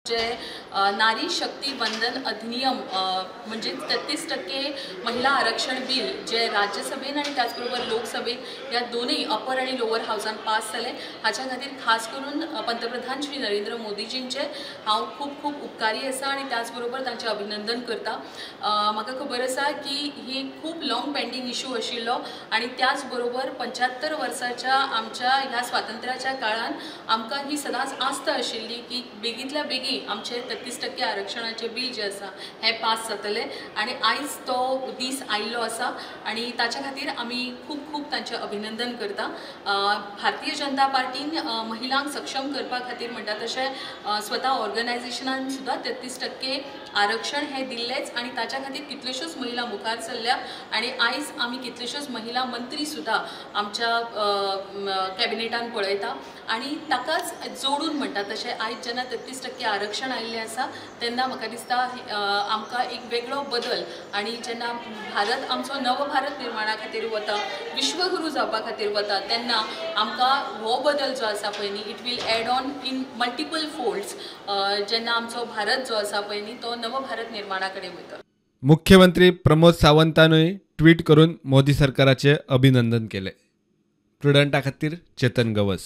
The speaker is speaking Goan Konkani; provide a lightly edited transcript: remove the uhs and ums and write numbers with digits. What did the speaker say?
जे नारी शक्ती वंदन अधिनियम म्हणजे 33% महिला आरक्षण बिल जे राज्यसभेन आणि त्याचबरोबर लोकसभेन ह्या दोनूय अपर आणि लोअर हावसान पास जालें, हाच्या खातीर खास करून पंतप्रधान श्री नरेंद्र मोदीजींचे हांव खूब खूब उपकारी आसा आनी त्याचबरोबर तांचें अभिनंदन करता. म्हाका खबर आसा की ही खूब लाँग पेंडींग इशू आशिल्लो आनी त्याच बरोबर 75 वर्साच्या आमच्या ह्या स्वातंत्र्याच्या काळान आमकां ही सदांच आस्त आशिल्ली की बेगींतल्या बेगीन आमचे 33% आरक्षणाचे बिल जे आसा हें पास जातलें आनी आयज तो दीस आयिल्लो आसा आनी ताच्या खातीर आमी खूब खूब तांचें अभिनंदन करता. भारतीय जनता पार्टीन महिलांक सक्षम करपा खातीर म्हणटा तशें स्वता ऑर्गनायझेशनान सुद्दां 33% आरक्षण हें दिल्लेंच आनी ताच्या खातीर कितल्योश्योच महिला मुखार सरल्या आनी आयज आमी कितल्योश्योच महिला मंत्री सुद्दां आमच्या कॅबिनेटान पळयता आनी ताकाच जोडून म्हणटा तशें आयज जेन्ना 33% आरक्षण आयिल्लें आसा तेन्ना म्हाका दिसता आमकां एक वेगळो बदल आनी जेन्ना भारत आमचो नव भारत निर्माणा खातीर वता, विश्वगुरू जावपा खातीर वता, तेन्ना आमकां हो बदल जो आसा पळय न्ही, it will add on in multiple folds जेन्ना आमचो भारत जो आसा पळय न्ही तो नव भारत निर्माणा कडेन वयता. मुख्यमंत्री प्रमोद सावंतानूय ट्वीट करून मोदी सरकाराचे अभिनंदन केले. प्रुडंटा खातीर चेतन गवस.